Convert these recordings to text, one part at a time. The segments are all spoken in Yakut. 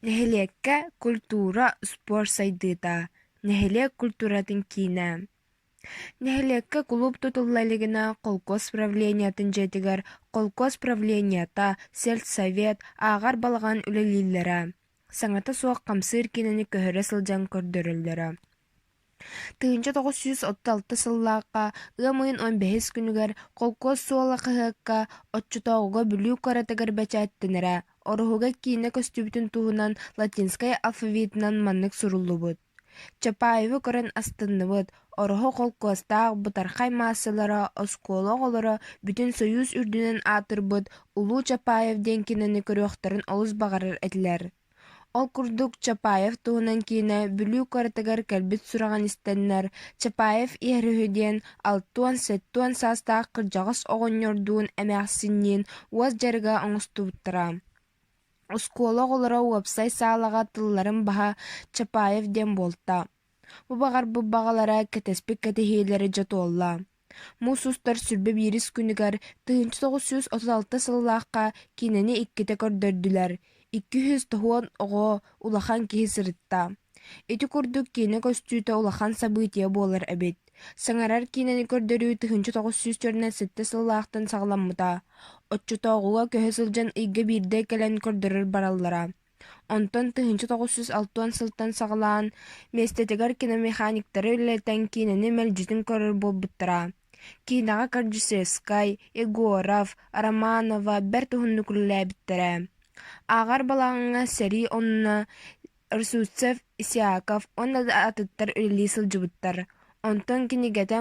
Нэһилиэккэ культура, спорт сайдыыта, нэһилиэк культуратын киинэ. Нэһилиэккэ кулууп тутулла илигинэ холкуос правлениетын дьиэтигэр холкуос правлениета, сельсовет, ааҕар балаҕан үлэлииллэрэ. Саҥата суох хамсыыр киинэни көһөрө сылдьан көрдөрөллөрө. 1936 сыллаахха ыам ыйын 15 күнүгэр «Холкуос суола» хаһыакка оччотооҕуга Бүлүү куоратыгар бэчээттэнэрэ, Ороһуга киинэ көстүбүтүн туһунан латинскай алфавитынан маннык суруллубут: «Чапаевы көрөн астынныбыт, Ороһу холкуостаах бытархай маассалара, оскуола оҕолоро бүтүн Сойуус үрдүнэн аатырбыт Улуу Чапаев диэн кинини көрүөхтэрин олус баҕарар этилэр. Ол курдук Чапаев туһунан киинэ Бүлүү куоратыгар кэлбит сураҕын истэннэр, Чапаев иһэр үһү диэн 60-70 саастаах кырдьаҕас оҕонньордуун эмээхсинниин уос дьарыга оҥостубуттара. Оскуола оҕолоро уопсай саалаҕа тылларын баһа Чапаев диэн буолта. Бу баҕарбыт баҕалара, кэтэспит кэтэһиилэрэ дьэ туолла. Муус устар 21 күнүгэр 1936 сыллаахха киинэни иккитэ көрдөрдүлэр, 290 оҕо, улахан киһи сырытта. Ити курдук киинэ көстүүтэ улахан событие буолар эбит. Саҥарар киинэни көрдөрүү 1947 сыллаахтан саҕаламмыта. Оччотооҕуга көһө сылдьан ыйга биирдэ кэлэн көрдөрөр бараллара. Онтон 1960 сылтан саҕалаан миэстэтигэр киномеханиктары үлэлэтэн киинэни мэлдьитин көрөр буолбуттара. Киинэҕэ Кордюсевскай, Егоров, Романова бэрт уһуннук үлэлээбиттэрэ. Ааҕар балаҕаҥҥа сэрии онно Рсуцев, Исяков уонна да атыттар үлэлии сылдьыбыттар. Онтон кинигэтэ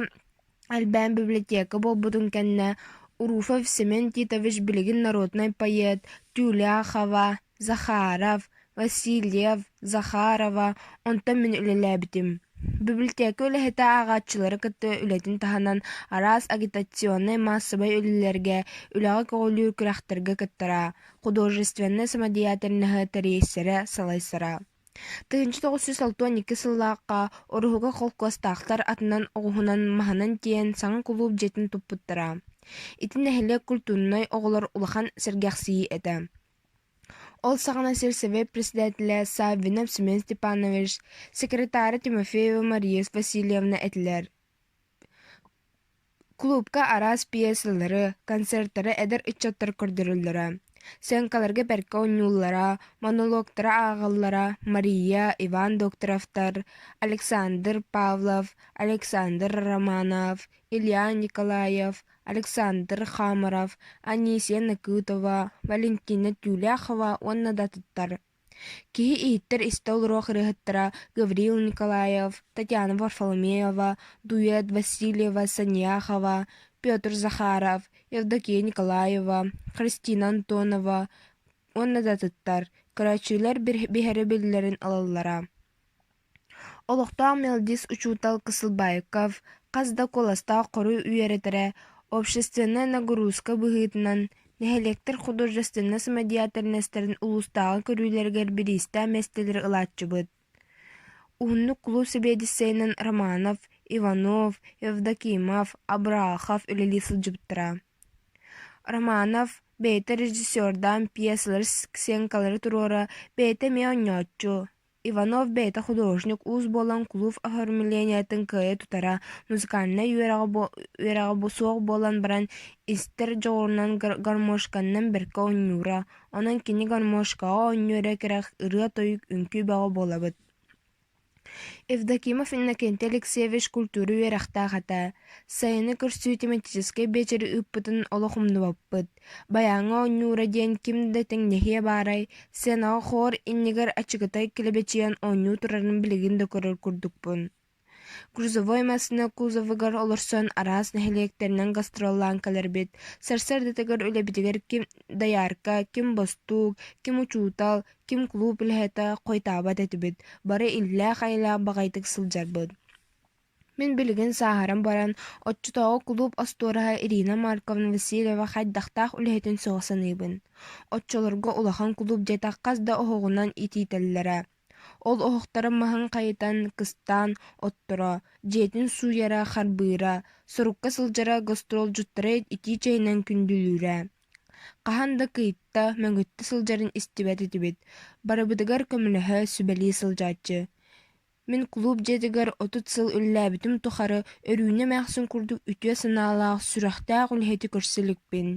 элбээн библиотека буолбутун кэннэ Руфов Семен Титович билигин народнай поэт Тюляхова, Захаров, Васильев, Захарова, онтон мин үлэлээбитим. Библиотека үлэһитэ ааҕааччылары кытта үлэтин таһынан араас агитационнай-маассабай үлэлэргэ, үлэҕэ көҕүлүүр күрэхтэргэ кыттара, художественнай самодеятельноһы тэрийсэрэ, салайсара. 1962 сыллаахха Ороһуга холкуостаахтар атынан оҕуһунан маһынан тиэйэн саҥа кулууп дьиэтин туппуттара. Ити нэһилиэк культурнай оҕолор улахан сэргэхсийии этэ. Ол саҕана сельсовет председателэ Саввинов Семен Степанович, секретара Тимофеева Мария Васильевна этилэр. Кулуупка араас пьесалары, концертары эдэр ыччаттар көрдөрөллөрө, сыаҥкаларга бэркэ оонньууллара, монологтары ааҕаллара Мария, Иван Докторовтар, Александр Павлов, Александр Романов, Илья Николаев, Александр Хамаров, Анисия Накытова, Валентина Тюляхова уонна да атыттар. Киһи иһиттэр истэ олоруох ырыаһыттара Гаврил Николаев, Татьяна Варфоломеева, Дует Васильева Саньяхова, Петр Захаров, Евдокия Николаева, Христина Антонова уонна да атыттар, көрөөччүлэр биһирэбиллэрин ылаллара. Олохтоох мелодист учуутал Кысылбаиков хас да куоластаах хору үөрэтэрэ, общественнай нагрузка быһыытынан, нэһилиэктэр художественнай самодеятельностарын улуустааҕы көрүүлэригэр бириистээх миэстэлэри ылааччыбыт. Уһуннук кулууп сэбиэдиссэйинэн Романов, Иванов, Евдокимов, Абрахов үлэлии сылдьыбыттара. Романов бэйэтэ режиссердаан пьесалары, сценкалары туруора, бэйэтэ эмиэ оонньооччу, Иванов бэйэтэ художник уус буолан кулууп оформлениетын кыайа тутара, музыкальнай үөрэҕэ суох буолан баран истэр дьоҕурунан гармошканан бэркэ оонньуура, онон кини гармошкаҕа оонньуу эрэ кэрэх ырыа-тойук, үҥкүү бөҕө буолабыт. Евдокимов Иннокентий Алексеевич культура үөрэхтээх этэ, сайыны көрсүү тематическай биэчэри ыыппытын олох умнубаппыт. Байааҥҥа оонньуура диэн ким да тэҥнэһиэ баарай, сценаҕа хор иннигэр ачыкытай килэбэчийэн оонньуу турарын билигин да көрөр курдукпун. Грузовой массыына кузовыгар олорсон араас нэһилиэктэринэн гастроллаан кэлэрбит, сарсыардатыгар үлэбитигэр ким доярка, ким бостуук, ким учуутал, ким кулууп үлэһитэ хойутаабат этибит, бары иллээх-айылаах баҕайытык сылдьарбыт. Мин билигин сааһыран баран, оччотооҕу кулууп остуораһа Ирина Марковна Васильева хайдахтаах үлэһитин сөҕө саныыбын. Оччолорго улахан кулууп дьиэтэ хас да оһоҕунан итиитэллэрэ. Ол оһохторун маһын хайытан, кыстаан отторо, дьиэтин сууйара, харбыыра, сорукка сылдьара гастролдьуттары итии чэйинэн күндүлүүрэ. Хаһан да кыйытта, мөҥүттэ сылдьарын истибэт этибит, барыбытыгар көмөлөһө, сүбэлии сылдьааччы. Мин кулууп дьиэтигэр 30 сыл үлэлээбитим тухары Өрүүнэ эмээхсин курдук үтүө санаалаах, сүрэхтээх үлэһити көрсө иликпин.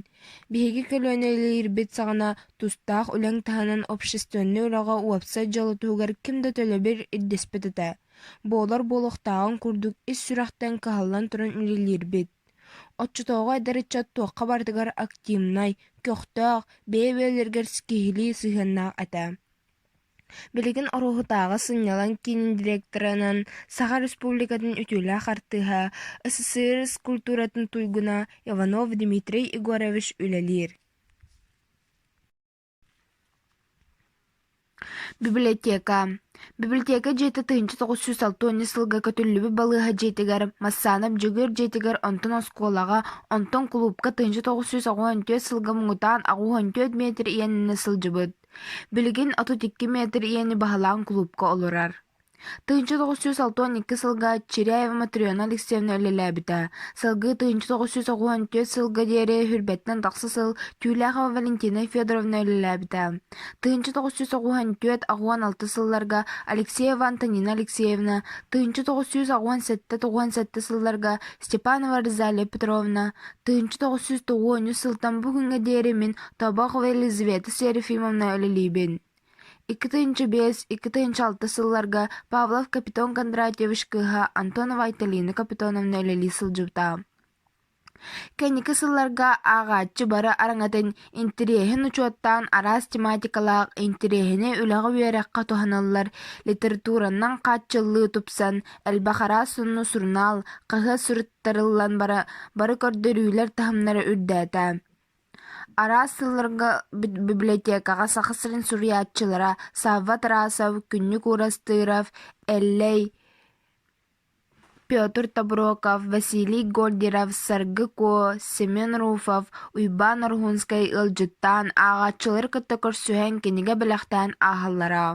Биһиги көлүөнэлиирбит саҕана тустаах үлэҥ таһынан общественнай үлэҕэ уопсай дьыала туһугар ким да төлөбүр ирдэспэт этэ. Буолар буолуохтааҕын курдук ис сүрэхтэн кыһаллан туран үлэлиирбит. Оччотооҕу эдэр ыччат туохха барытыгар активнай, көхтөөх, бэйэ-бэйэлэригэр киһилии сыһыаннаах этэ. Билигин Оруоһутааҕы сынньалаҥ киинин директорынан Саха Республикатын үтүөлээх артыыһа, СССР культуратын туйгуна Иванов Дмитрий Егорович үлэлиир. Библиотека. Библиотека дьиэтэ 1960 сылга көтүллүбүт балыыһа дьиэтигэр, Массанов Дьөгүөр дьиэтигэр, онтон оскуолаҕа, онтон кулуупка 1984 сылга муҥутаан 84 метр иэннэнэ сылдьыбыт. Билигин 32 метр иэни баһылаан кулуупка олорор. 1962 сылга Чиряева Матрена Алексеевна үлэлээбитэ. Салгыы 1994 сылга диэри сүүрбэттэн тахса сыл Түүлээхова Валентина Федоровна үлэлээбитэ. 1994-86 сылларга Алексеева Антонина Алексеевна, 1987-97 сылларга Степанова Розалия Петровна, 1993 сылтан бу күҥҥэ диэри мин Тобохова Елизавета Серафимовна үлэлиибин. 2005, 2006 сылларга Павлов Капитон Кондратьевич кыыһа Антонова Айталина Капитоновна үлэлии сылдьыбыта. Кэнники сылларга ааҕааччы бары араҥатын интэриэһин учуоттаан араас тематикалаах интэриэһинэй үлэҕэ-үөрэххэ туһаныллар литературанан хааччыллыы тупсан, элбэх араас сонуну сурунаал, хаһыат суруттарыллан бары көрдөрүүлэр таһымнара үрдээтэ. Араас сылларга библиотекаҕа Саха сирин суруйааччылара Савва Тарасов, Күннүк Уурастыыров, Эллэй, Петр Тобуроков, Василий Гольдеров, Саргы Куо, Семен Руфов, Уйбаан Оргунскай ыалдьыттаан, ааҕааччылары кытта көрсүһэн кинигэ бэлэхтээн ааһаллара.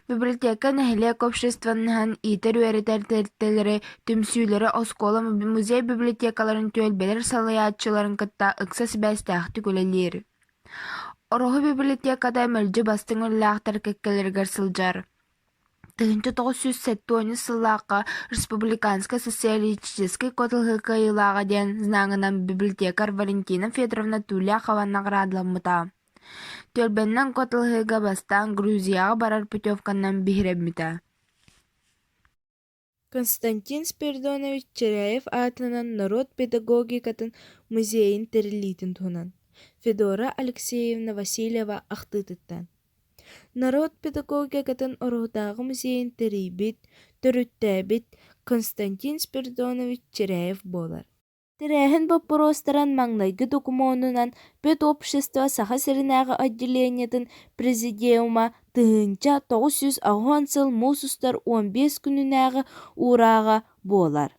Библиотека нэһилиэк общественноһын иитэр-үөрэтэр тэрилтэлэри, түмсүүлэри, оскуола, музей библиотекаларын түөлбэлэр салайааччыларын кытта ыкса сибээстээхтик үлэлиир. Ороһу библиотеката мэлдьи бастыҥ үлэлээхтэр кэккэлэригэр сылдьар. 1970 сыллаахха Республиканскай социалистическай куоталаһыы кыайыылааҕа диэн знагынан библиотекарь Валентина Федоровна Тулякова наҕараадаламмыта. Түөлбэннэн куоталаһыыга бастаан Грузияҕа барар путевканан биһирэммитэ. Константин Спиридонович Чиряев аатынан норуот педагогикатын музейын тэриллиитин туһунан Федора Алексеевна Васильева ахтыытыттан Норуот педагогикатын Ороһутааҕы музейын тэрийбит, төрүттээбит Константин Спиридонович Чиряев буолар. Тэрээһин боппуруостарын маҥнайгы докумуонунан педобщество Саха сиринээҕи отделениетын президиума 1990 сыл муус устар 15 күнүнээҕи уурааҕа буолар.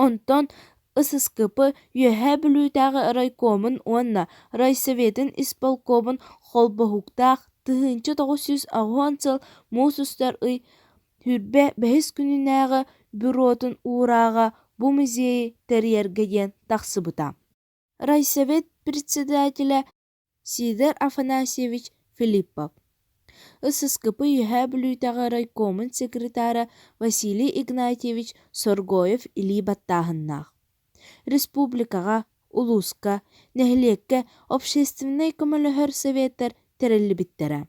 Онтон ССКП Үөһээ Бүлүүтээҕи райкомун уонна райсоветын исполкомун холбоһуктаах 1980 сыл муус устар ый 25 күнүнээҕи бюротун уурааҕа бу музейы тэрийэргэ диэн тахсыбыта. Райсовет председателэ Сидор Афанасьевич Филиппов, ССКП Үөһээ Бүлүүтээҕи райкомун секретара Василий Игнатьевич Соргоев илии баттааһыннаах. Республикаҕа, улууска, нэһилиэккэ общественнай көмөлөһөр советтар тэриллибиттэрэ.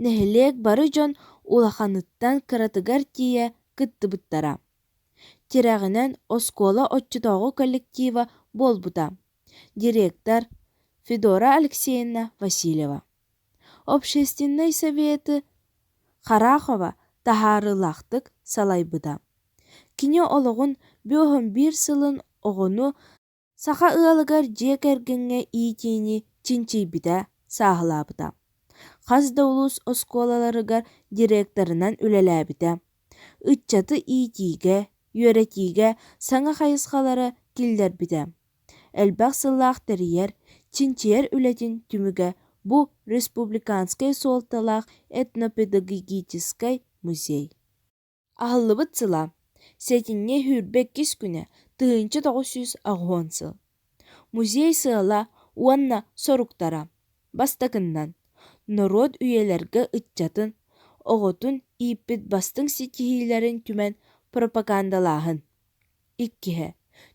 Нэһилиэк бары дьон улаханыттан кыратыгар тиийэ кыттыбыттара. Тирэҕинэн оскуола оччотооҕу коллектива буолбута. Директор Федора Алексеевна Васильева. Общественнай советы Харахова таһаарыылаахтык салайбыта. Кини олоҕун бүөһүн биир сылын оҕону Саха ыалыгар дьиэ кэргэҥҥэ иитиини чинчийбитэ, сааһылаабыта. Хас да улуус оскуолаларыгар директорынан үлэлээбитэ. Ыччаты иитиигэ, үөрэтиигэ саҥа хайысхалары киллэрбитэ. Элбэх сыллаах тэрийэр, чинчийэр үлэтин түмүгэ бу республиканскай суолталаах этнопедагогическай музей. Аһыллыбыт сыла: сэтинньи 22 күнэ, 1980 сыл. Музей сыала: уонна соруктара: Бастакыннан, норуот үйэлэргэ ыччатын, оҕотун ииппит бастыҥ ситиһиилэрин түмэн пропагандалааһын. Иккиһэ,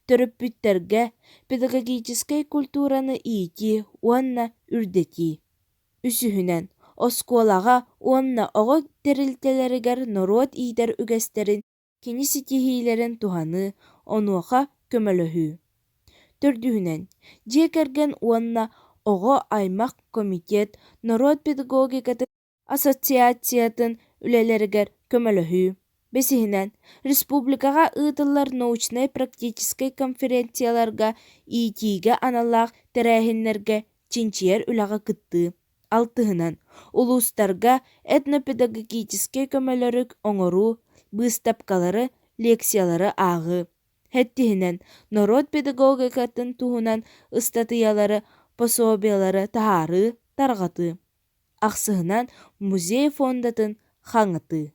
төрөппүттэргэ педагогическай культураны иитии уонна үрдэтии. Үсүһүнэн, оскуолаҕа уонна оҕо тэрилтэлэригэр норуот иитэр үгэстэрин, кини ситиһиилэрин туһаныы, онуоха көмөлөһүү. Төрдүһүнэн, дьиэ кэргэн уонна оҕо аймах комитет норуот педагогикатын ассоциациятын үлэлэригэр көмөлөһүү. Бэсиһинэн, республикаҕа ыытыллар научнай-практическай конференцияларга иитиигэ аналлаах тэрээһиннэргэ чинчийэр үлэҕэ кыттыы. Алтыһынан, улуустарга этнопедагогическай көмөлөрү оҥоруу, быыстапкалары, лекциялары ааҕыы. Сэттиһинэн, норуот педагогикатын туһунан ыстатыйалары, пособиелары таһаарыы, тарҕатыы. Ахсыһынан, музей фондатын хаҥатыы.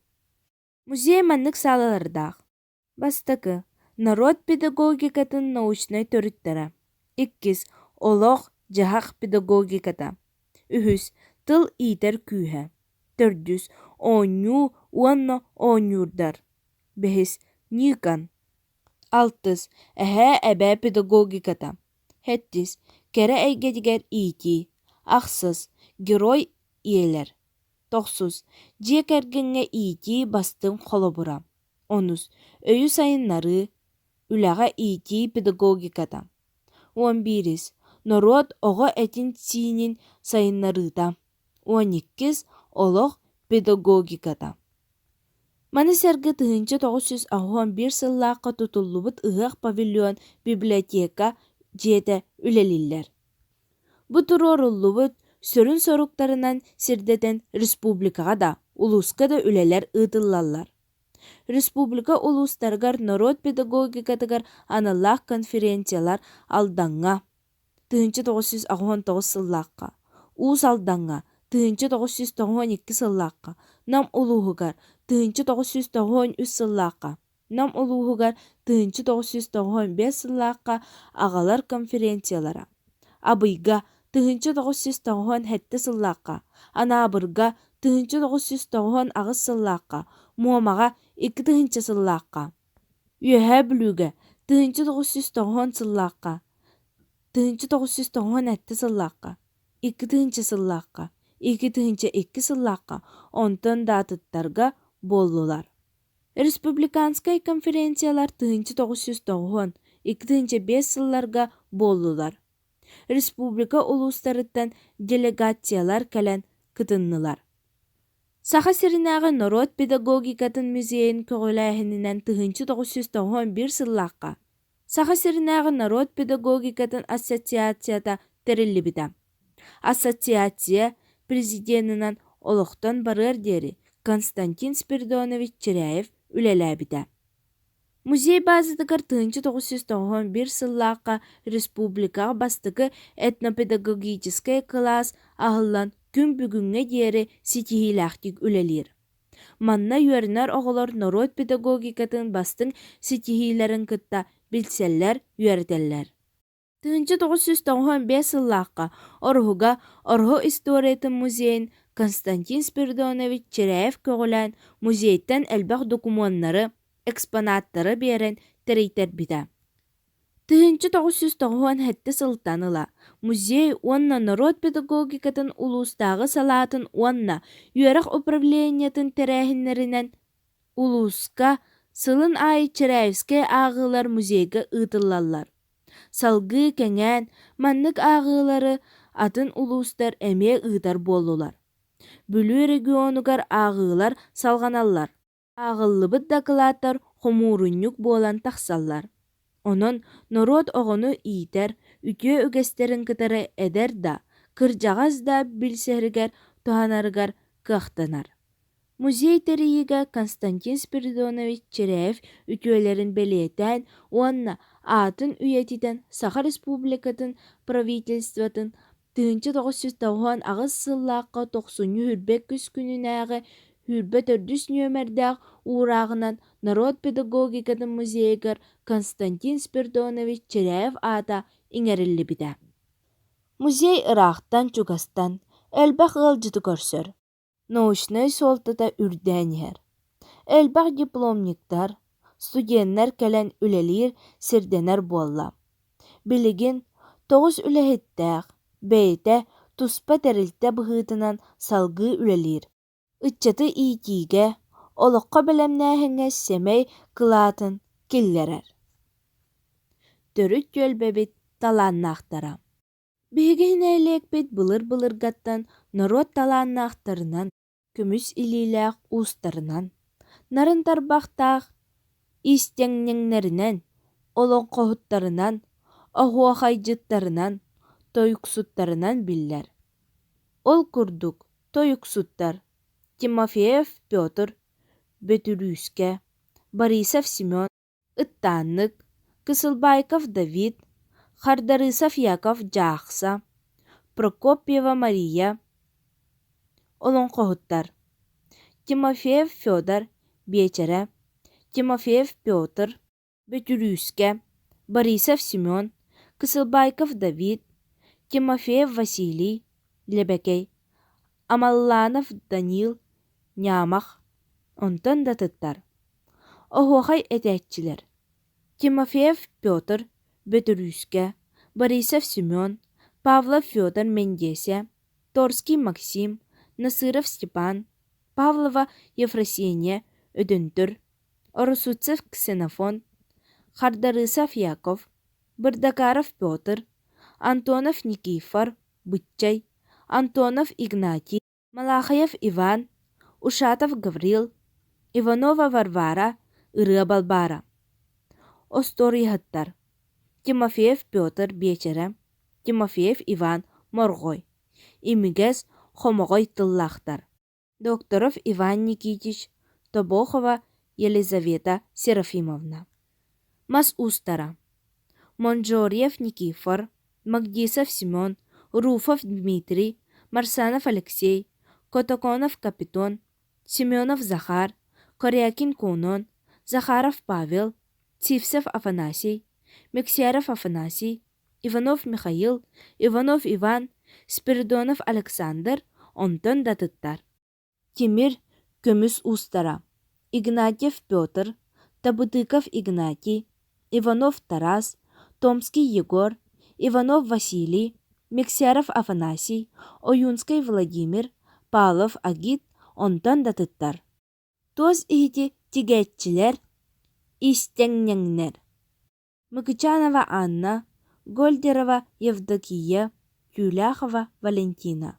Музей маннык саалалардаах: Бастакы норуот педагогикатын научнай төрүттэрэ. Иккис олох-дьаһах педагогиката. Үһүс тыл иитэр күүһэ. Төрдүс оонньуу уонна оонньуурдар. Бэһис Ньыыкан. Алтыс эһээ-эбээ педагогиката. Сэттис кэрэ эйгэтигэр иитии. Ахсыс герой ийэлэр. Тохсус дьиэ кэргэҥҥэ иитии бастыҥ холобура. Онус өйү сайыннарыы, үлэҕэ иитии педагогиката. 11-ис норуот оҕо этин-сиинин сайыннарыыта. 12-ис олох педагогиката. Маны сэргэ 1981 сыллаахха тутуллубут ыһыах павильон библиотека дьиэтэ үлэлииллэр. Бу туруоруллубут сүрүн соруктарынан сирдэтэн республикаҕа да, улууска да үлэлэр ыытыллаллар. Республика улуустарыгар норуот педагогикатыгар аналлаах конференциялар Алдаҥҥа, 1989 сыллаахха, Уус Алдаҥҥа 1992 сыллаахха, Нам улууһугар 1993 сыллаахха, Нам улууһугар 1995 сыллаахха аҕалар конференциялара, Абыйга 1997 сыллаахха, Анаабырга 1998 сыллаахха, Муомаҕа 2000 сыллаахха, Үөһээ Бүлүүгэ 1990 сыллаахха, 1997 сыллаахха, 2000 сыллаахха, 2002 сыллаахха, онтон да атыттарга буоллулар. Республиканскай конференциялар 1990, 2005 сылларга буоллулар. Республика улуустарыттан делегациялар кэлэн кытыннылар. Саха сиринээҕи норуот педагогикатын музейын көҕүлээһининэн 1991 сыллаахха Саха сиринээҕи норуот педагогикатын ассоциацията тэриллибитэ. Ассоциация президенинэн олохтон барыар диэри Константин Спиридонович Чиряев үлэлээбитэ. Музей базатыгар 1991 сыллаахха республикаҕа бастакы этнопедагогическай кылаас аһыллан күн бүгүҥҥэ диэри ситиһиилээхтик үлэлиир. Манна үөрэнэр оҕолор норуот педагогикатын бастыҥ ситиһиилэрин кытта билсэллэр, үөрэтэллэр. 1995 сыллаахха Ороһуга Ороһу историятын музейын Константин Спиридонович Чиряев көҕүлээн музейтан элбэх докумуоннары, экспонаттары биэрэн тэрийтэрбитэ. 1997 сылтан ыла музей уонна норуот педагогикатын улуустааҕы салаатын уонна үөрэх управлениетын тэрээһиннэринэн улууска сылын аайы Чиряевскэй ааҕыылар музейга ыытыллаллар. Салгыы кэҥээн, маннык ааҕыылары атын улуустар эмиэ ыытар буоллулар. Бүлүү регионугар ааҕыылар салҕаналлар. Ааҕыллыбыт дакылааттар хомуурунньук буолан тахсаллар. Онон норуот оҕону иитэр, үтүө үгэстэрин кытары эдэр да, кырдьаҕас да билсэригэр туһанарыгар кыахтанар. Музей тэрийиигэ Константин Спиридонович Чиряев үтүөлэрин бэлиэтээн уонна аатын үйэтитэн Саха Республикатын правительствотын 1998 сыллаахха тохсунньу 22 күнүнээҕи 24 нүөмэрдээх уурааҕынан норуот педагогикатын музейыгар Константин Спиридонович Чиряев аата иҥэриллибитэ. Музей ыраахтан-чугастан элбэх ыалдьыты көрсөр, научнай суолтата үрдээн иһэр. Элбэх дипломниктар, студеннар кэлэн үлэлиир сирдэнэр буолла. Билигин 9 үлэһиттээх, бэйэтэ туспа тэрилтэ быһыытынан салгыы үлэлиир. Ыччаты иитиигэ, олоххо бэлэмнээһиҥҥэ сэмэй кылаатын киллэрэр. Төрүт түөлбэбит талааннаахтара. Биһиги нэһилиэкпит былыр-былыргаттан норуот талааннаахтарынан, көмүс илиилээх уустарынан, нарын тарбахтаах иистэнньэҥнэринэн, олоҥхоһуттарынан, оһуохайдьыттарынан, тойуксуттарынан биллэр. Ол курдук тойуксуттар Тимофеев Петр, Бөтүрүүскэ, Борисов Семен, Ыттааннык, Кысылбаиков Давид, Хардарысов Яков Дьаахса, Прокопьева Мария олоҥхоһуттар, Тимофеев Федор Биэчэрэ, Тимофеев Петр, Бөтүрүүскэ, Борисов Семен, Кысылбаиков Давид, Тимофеев Василий, Лэбэкэй, Амалланов Данил, Ньаамах, онтон да атыттар. Оһуохай этээччилэр: Тимофеев Петр, Бөтүрүүскэ, Борисов Семен, Павлов Федор Мэндиэсэ, Торский Максим, Насыров Степан, Павлова Ефросинья Өдөнтөр, Оросуцев Ксенофонт, Хардарысов Яков, Бырдакаров Петр, Антонов Никифор, Быччай, Антонов Игнатий, Малахаев Иван, Ушатов Гаврил, Иванова Варвара, Ырыа Балбаара. Остуоруйаһыттар: Тимофеев Петр Биэчэрэ, Тимофеев Иван Морҕой, Имигэс, хомоҕой тыллаахтар. Докторов Иван Никитич, Тобохова Елизавета Серафимовна. Мас уустара: Монжорьев Никифор, Магдисов Семен, Руфов Дмитрий, Марсанов Алексей, Котоконов Капитон, Семенов Захар, Корякин Конон, Захаров Павел, Сивцев Афанасий, Мексяров Афанасий, Иванов Михаил, Иванов Иван, Спиридонов Александр онтон да атыттар. Тимир көмүс уустара: Игнатьев Петр, Табытыков Игнатий, Иванов Тарас, Томский Егор, Иванов Василий, Мексяров Афанасий, Ойуунскай Владимир, Павлов Агит онтон да атыттар. Туос иһити тигээччилэр, иистэҥньэҥнэр Мыкычанова Анна, Гольдерова Евдокия, Тюляхова Валентина.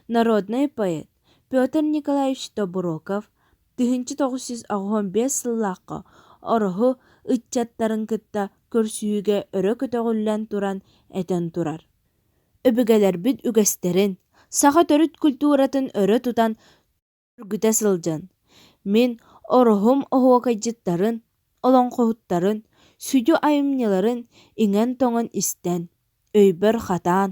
Народнай поэт Петр Николаевич Тобуроков 1985 сыллаахха Ороһу ыччаттарын кытта көрсүһүүгэ өрө көтөҕүллэн туран этэн турар: "Өбүгэлэрбит үгэстэрин, саха төрүт культуратын өрө тутан Сөргүтэ сылдьан, мин Ороһум оһуокайдьыттарын, олоҥхоһуттарын, сүдү айымньыларын иҥэн-тоҥон истэн, өйбөр хатаан,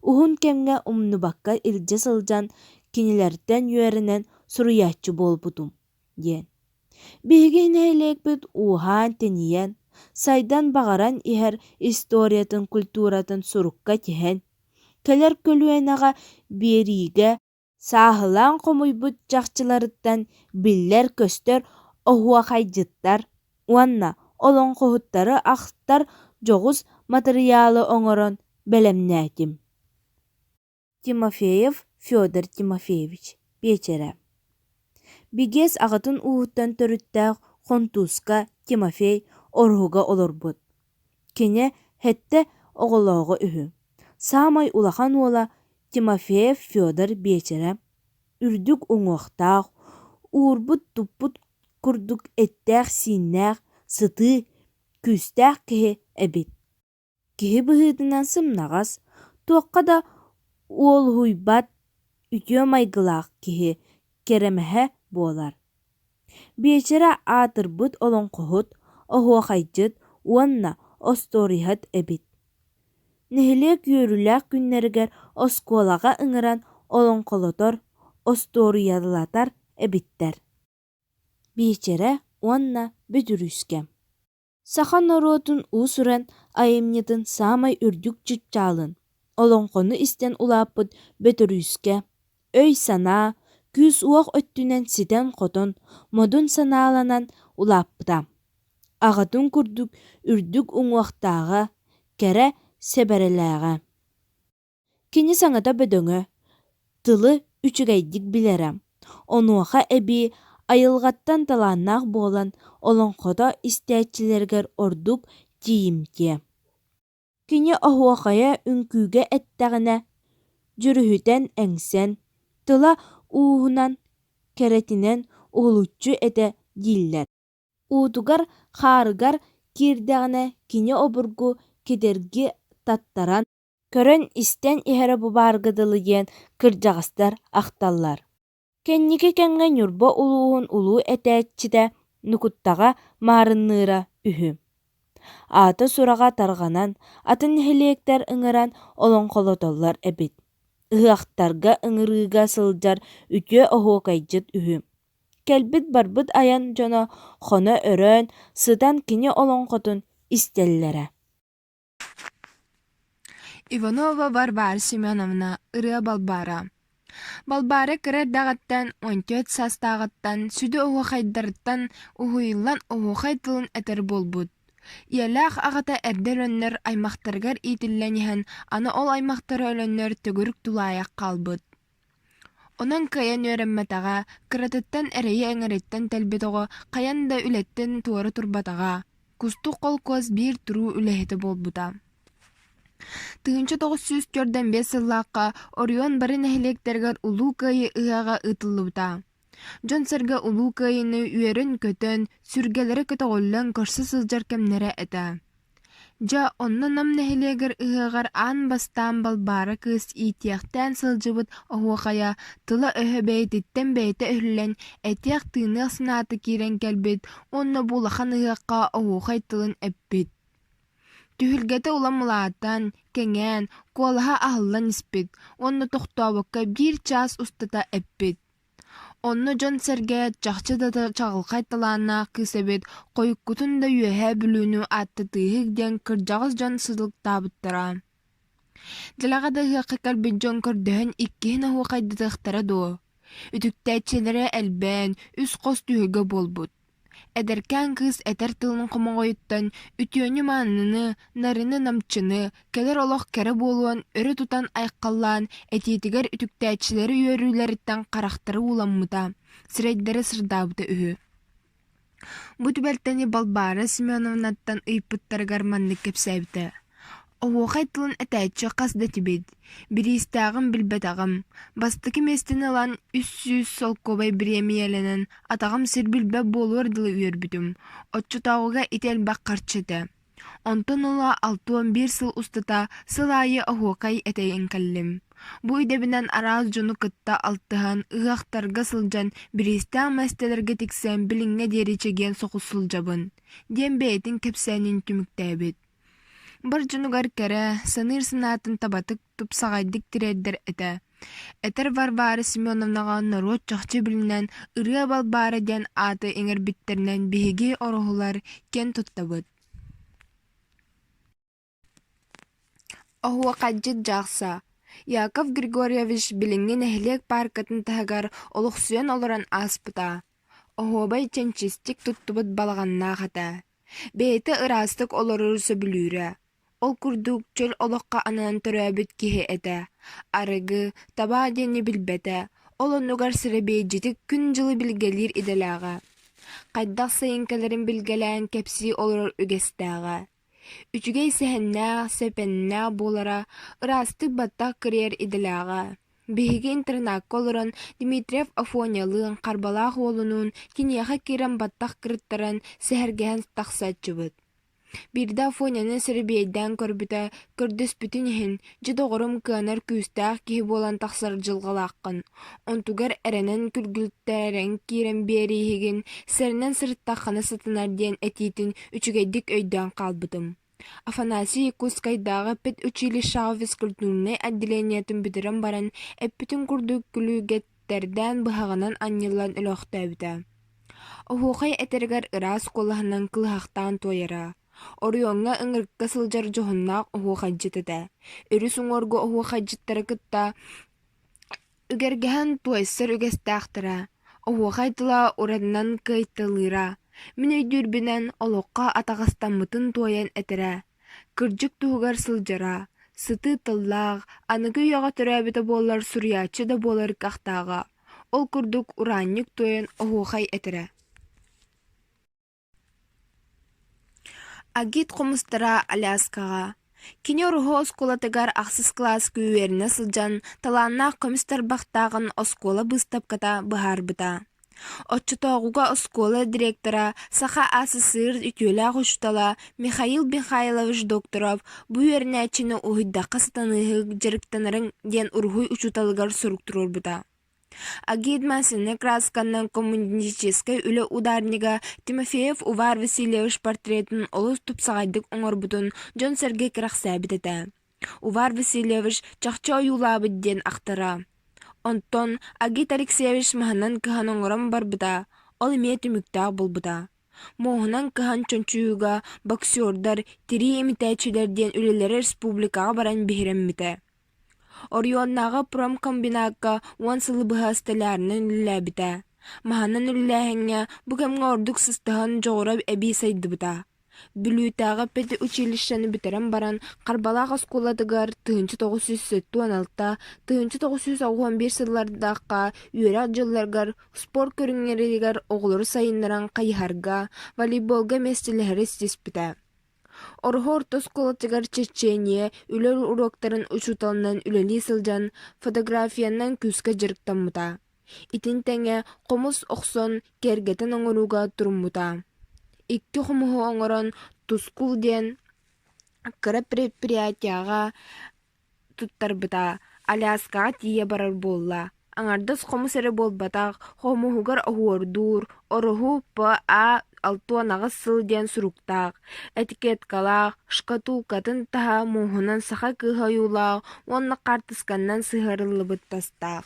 уһун кэмҥэ умнубакка илдьэ сылдьан кинилэртэн үөрэнэн суруйааччы буолбутум диэн. Биһиги нэһилиэкпит ууһаан-тэнийэн, сайдан баҕаран иһэр историятын, культуратын сурукка тиһэн, кэлэр көлүөнэҕэ биэриигэ Сааһылаан хомуйбут чахчыларыттан биллэр-көстөр оһуохайдьыттар уонна олоҥхоһуттары ахтар дьоҕус матырыйаалы оҥорон бэлэмнээтим. Тимофеев Федор Тимофеевич, Биэчэрэ Бигиэс аҕатын ууһуттан төрүттээх Хонтууска Тимофей Ороһуга олорбут. Кини сэттэ оҕолооҕо үһү. Саамай улахан уола Тимофеев Федор Биэчэрэ үрдүк уҥуохтаах, уурбут-туппут курдук эттээх-сииннээх, сытыы, күүстээх киһи эбит. Киһи быһыытынан сымнаҕас, туохха да уолуһуйбат үтүө майгылаах киһи кэрэмэһэ буолар. Биэчэрэ аатырбыт олоҥхоһут, оһуохайдьыт уонна остуоруйаһыт эбит. Нэһилиэк үөрүүлээх күннэригэр оскуолаҕа ыҥыран олоҥхолотор, остуоруйалатар эбиттэр. Биэчэрэ уонна Бөтүрүүскэ Саха норуотун уус-уран айымньытын саамай үрдүк чыпчаалын. Олоҥхону истэн улааппыт Бөтүрүүскэ өй-санаа, күүс-уох өттүнэн ситэн-хотон, модун санааланан улааппыта. Аҕатын курдук үрдүк уҥуохтааҕа, кэрэ сэбэрэлээҕэ. Кини саҥата бөдөҥө, тылы үчүгэйдик билэрэ, онуоха эбии айылҕаттан талааннаах буолан олоҥхото истээччилэригэр ордук тиийимтиэ. Кини оһуохайа үҥкүүгэ эттэҕинэ, дьүрүһүтэн эҥсэн, тыла ууһунан, кэрэтинэн уһулуччу этэ дииллэр. Уутугар-хаарыгар киирдэҕинэ кини обургу кэдэрги таттаран, көрөн-истэн иһэрэ бу баарга дылы диэн кырдьаҕастар ахталлар. Кэнники кэмҥэ Ньурба улууһун улуу этээччитэ Нукуттаҕа маарынныыра үһү. Аата-сураҕа тарҕанан, атын нэһилиэктэр ыҥыран олоҥхолотоллор эбит. Ыһыахтарга ыҥырыыга сылдьар үтүө оһуокайдьыт үһү. Кэлбит-барбыт айан дьоно хоно-өрөөн сытан кини олоҥхотун истэллэрэ. Иванова Варвара Семеновна Ырыа Балбаара Балбаара кыра эрдэҕиттэн, 14 саастааҕыттан сүдү оһуохайдарыттан уһуйуллан оһуохай тылын этэр буолбут. Ийэлээх аҕата эрдэ өлөннөр аймахтарыгар иитиллэн иһэн, аны ол аймахтара өлөннөр төгүрүк тулаайах хаалбыт. Онон кыайан үөрэммэтэҕэ, кыратыттан эрэйи эҥэриттэн тэлбит оҕо хайан да үлэттэн туора турбатаҕа, Кустук холкуос биир туруу үлэһитэ буолбута. 1945 сыллаахха оройуон бары нэһилиэктэригэр Улуу Кыайыы ыһыаҕа ыытыллыбыта. Дьон-сэргэ Улуу Кыайыыны үөрэн-көтөн, сүргэлэрэ көтөҕүллэн көрсө сылдьар кэмнэрэ этэ. Дьэ, онно Нам нэһилиэгэр ыһыаҕар аан бастаан Балбаара кыыс иитиэхтээн сылдьыбыт оһуохайа тыла-өһө бэйэтиттэн бэйэтэ өһүллэн, этиэх-тыыныах санаата киирэн кэлбит уонна бу улахан ыһыахха оһуохай тылын эппит. Түһүлгэтэ улам улаатан, кэҥээн, куолаһа аһыллан испит уонна тохтообокко биир чаас устата эппит. Онно дьон-сэргэ чахчы да чаҕылхай талааннаах кыыс эбит, хойуккутун да Үөһээ Бүлүүнү ааттатыыһык диэн кырдьаҕас дьон сылыктаабыттара. Дэлэҕэ да ыһыахха кэлбит дьон көрдөһөн иккиһин оһуохайдатыахтара дуо? Үтүктээччилэрэ элбээн, үс хос түһүлгэ буолбут. Эдэркээн кыыс этэр тылын хомоҕойуттан үтүөнү-маыныны, нарыны-намчыны, кэлэр олох кэрэ буолуон өрө тутан айхаллаан, этиитигэр үтүктээччилэри үөрүүлэриттэн харахтара ууламмыта, сирэйдэрэ сырдаабыта үһү. Бу түбэлтэни Балбаара Семеновнаттан ыйыппыттарыгар маннык кэпсээбитэ: «Оһуохай тылын этээччи хас да этибит, бириистээҕин билбэтэҕим, бастакы миэстэни ылан 300 солкуобай бириэмийэлэнэн Атаҕым сир билбэт буолуор дылы үөрбүтүм, оччотооҕуга ити элбэх харчы этэ. Онтон ыла 61 сыл устата сыл аайы оһуокай этэйэн кэллим. Бу идэбинэн араас дьону кытта алтыһан, ыһыахтарга сылдьан, бириистээх миэстэлэргэ тиксэн билиҥҥэ диэри чэгиэн соҕус сылдьабын, диэн бэйэтин кэпсээнин түмүктээбит. Бар дьонугар кэрэ, саныыр санаатын табатык, тупсаҕайдык тириэрдэр этэ. Этэр Варвара Семеновнаҕа норуот чахчы билинэн «Ырыа Балбаара» диэн ааты иҥэрбиттэринэн биһиги ороһулар киэн туттабыт. Оһуохайдьыт дьаахса Яков Григорьевич билиҥҥи нэһилиэк пааркатын таһыгар олохсуйан олорон ааспыта. Оһуобай чэнчистик туттубут балаҕаннаах этэ. Бэйэтэ ыраастык олорору сөбүлүүрэ. Ол курдук чөл олоххо ананан төрөөбүт киһи этэ. Арыгы, табаа диэни билбэтэ, ол оннугар сэрэбиэйдьитик күн-дьылы билгэлиир идэлээҕэ. Хайдах сайын кэлэрин билгэлээн кэпсии олорор үгэстээҕэ. Үчүгэй сэһэннээх, сэпэннээх буолара, ыраастык баттах кырыйар идэлээҕэ. Биһиги интернакка олорон Дмитриев Афонялыын, Харбалаах уолунуун киниэхэ киирэн баттах кырыттаран, сэһэргэһэн тахсааччыбыт. Биирдэ Афоняны сэрэбиэйдээн көрбүтэ, көрдөспүтүн иһин, дьэ доҕорум кыанар күүстээх киһи буолан тахсар дьылҕалааххын, онтугар эрэнэн күргүлтэрэн киирэн биэрииһигин, сэрэнэн сырыттаххына сатанар диэн этиитин үчүгэйдик өйдөөн хаалбытым. Афанасий Якутскайдааҕы педучилищеҕа физкультурнай отделениетын бүтэрэн баран, эппитин курдук күлүүгэттэрдээн быһаҕынан анньыллан өлөөхтөөбүтэ. Оһуохай этэригэр ыраас куолаһынан кылыһахтаан туойара. Оройуоҥҥа ыҥырыкка сылдьар дьоһуннаах оһуохайдьыт этэ. Өрүс уҥуоргу оһуохайдьыттары кытта үгэргэһэн туойсар үгэстээхтэрэ. Оһуохай тыла уранынан кыайталыыра. Мин өйдүүрбүнэн, олоххо атаҕастаммытын туойан этэрэ. Кырдьык туһугар сылдьара, сытыы тыллаах, аныгы үйэҕэ төрөөбүтэ буоллар суруйааччы да буолар кыахтааҕа. Ол курдук ураанньык туойан оһуохай этэрэ. Агит хомустара Аляскаҕа Кини Ороһу оскуолатыгар ахсыс кылааска үөрэнэ сылдьан талааннаах көмүс тарбахтааҕын оскуола быыстапката быһаарбыта. Оччотооҕуга оскуола директора, Саха АССР үтүөлээх учуутала Михаил Михайлович Докторов бу үөрэнээччини уһуйдахха сатаныыһык дьарыктанарыҥ диэн уруһуй учууталыгар сурук туруорбута. Агитмасыны красканан коммунистическай үлэ ударнига Тимофеев Увар Васильевич портретын олус тупсаҕайдык оҥорбутун дьон-сэргэ кэрэхсээбит этэ. Увар Васильевич чахчы ойуулаабыт диэн ахтара. Онтон Агит Алексеевич маһынан кыһан оҥорон барбыта, ол эмиэ түмүктээх буолбута. Муоһунан кыһан чончуйууга боксердар, тирии имитээччилэр диэн үлэлэрэ республикаҕа баран биһирэммитэ. Оройуоннааҕы промкомбинакка 10 сылы быһа столярынан үлэлээбитэ. Маһынан үлэлээһиҥҥэ бу кэмҥэ ордук сыстыһан дьоҕура эбии сайдыбыта. Бүлүүтээҕи педучилищены бүтэрэн баран Харбалаах оскуолатыгар 1976, 1981 сыллардаахха үөрэх дьылларыгар спорт көрүҥнэригэр оҕолору сайыннаран хайыһарга, волейболга миэстэлэһэри ситиспитэ. Ороһу орто оскуолатыгар Чечения үлэ уруоктарын учууталынан үлэлии сылдьан фотографиянан күүскэ дьарыктаммыта. Итини тэҥэ хомус охсон, киэргэтэн оҥорууга туруммута. Икки хомуһу оҥорон «Тускул» диэн кыра предприятиеҕа туттарбыта, Аляскаҕа тиийэ барар буолла. Аҥардас хомус эрэ буолбатах, хомуһугар оһуордуур, Ороһу П.А. 68 сыл диэн суруктаах, этикеткалаах, шкатулкатын таһа муоһунан саха кыыһа ойуулаах уонна хаартысканан сыһыарыллыбыт тастаах.